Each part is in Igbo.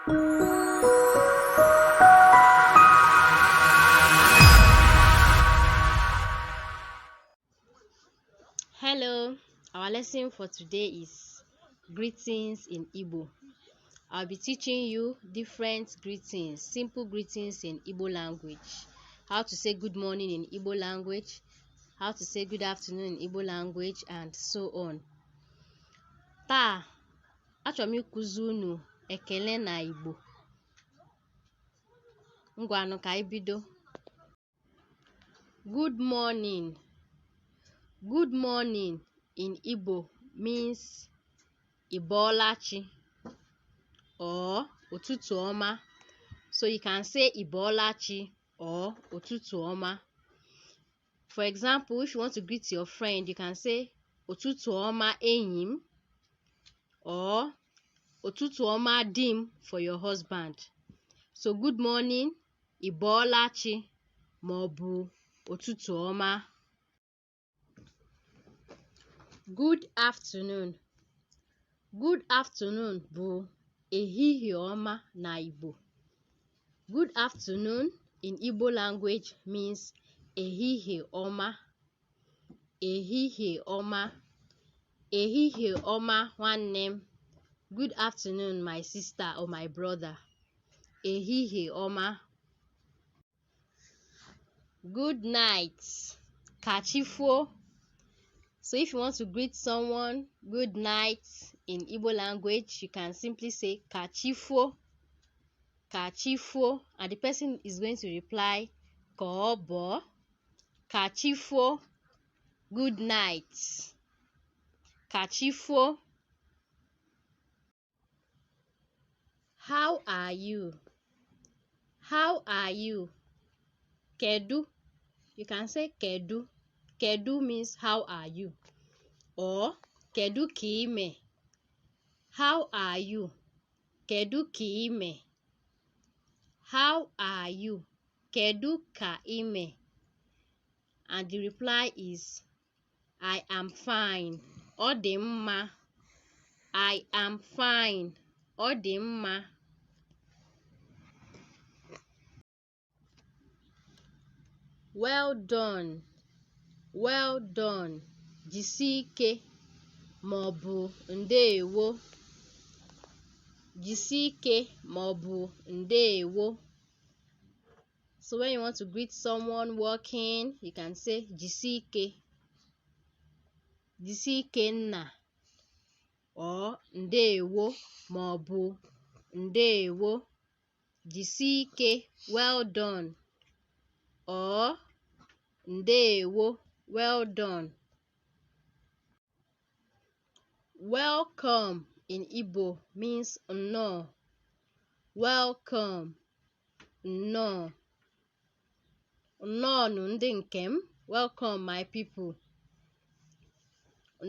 Hello, our lesson for today is greetings in Igbo. I'll be teaching you different greetings, simple greetings in Igbo language. How to say good morning in Igbo language, how to say good afternoon in Igbo language, and so on. Taa, achọrọ m ịkụzi unu ekele na Igbo. Ngwanụ ka anyị bido. Good morning. Good morning in Igbo means Ị bọọla chi or ụtụtụ ọma. So you can say Ị bọọla chi or ụtụtụ ọma. For example, if you want to greet your friend, you can say ụtụtụ ọma enyi m or ụtụtụ ọma di m for your husband. So good morning, Ị bọọla chi ma ọ bụ ụtụtụ ọma. Good afternoon. Good afternoon bụ ehihie ọma na Igbo. Good afternoon in Igbo language means ehihie ọma. Ehihie ọma. Ehihie ọma nwanne m. Good afternoon my sister or my brother. Ehihie ọma. Good night. Ka chi foo. So if you want to greet someone good night in Igbo language, you can simply say ka chi foo. Ka chi foo, and the person is going to reply ka ọ bọọ. Ka chi foo. Good night. Ka chi foo. How are you? How are you? Kedu. You can say kedu. Kedu means how are you? Or kedu ka ime? How are you? Kedu ka ime? How are you? Kedu ka ime? And the reply is I am fine. Ọ dị mma. I am fine. Ọ dị mma. Well done. Well done. Jisie ike ma ọ bụ ndeewo. Jisie ike ma ọ bụ ndeewo. So when you want to greet someone working, you can say jisie ike. Jisie ike nna or ndeewo ma ọ bụ ndeewo. Jisie ike, well done, or ndeewo, well done. Welcome in Igbo means nnọọ. Welcome, nnọọ. Nnọọnụ ndị nke m, welcome my people.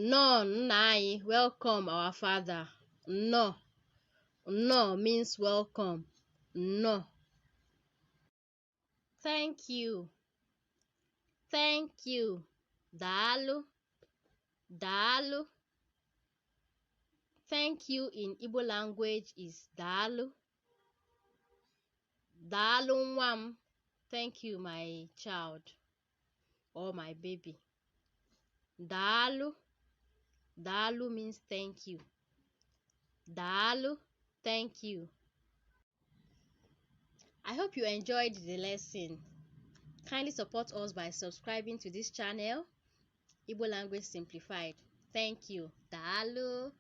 Nnọọ nna anyị, welcome our father. Nnọọ. Nnọọ means welcome. Nnọọ. Thank you. Thank you. Daalụ. Daalụ. Thank you in Igbo language is daalụ. Daalụ nwa m. Thank you my child or my baby. Daalụ. Daalụ means thank you. Daalụ, thank you. I hope you enjoyed the lesson. Kindly support us by subscribing to this channel, Igbo Language Simplified. Thank you. Daalụ.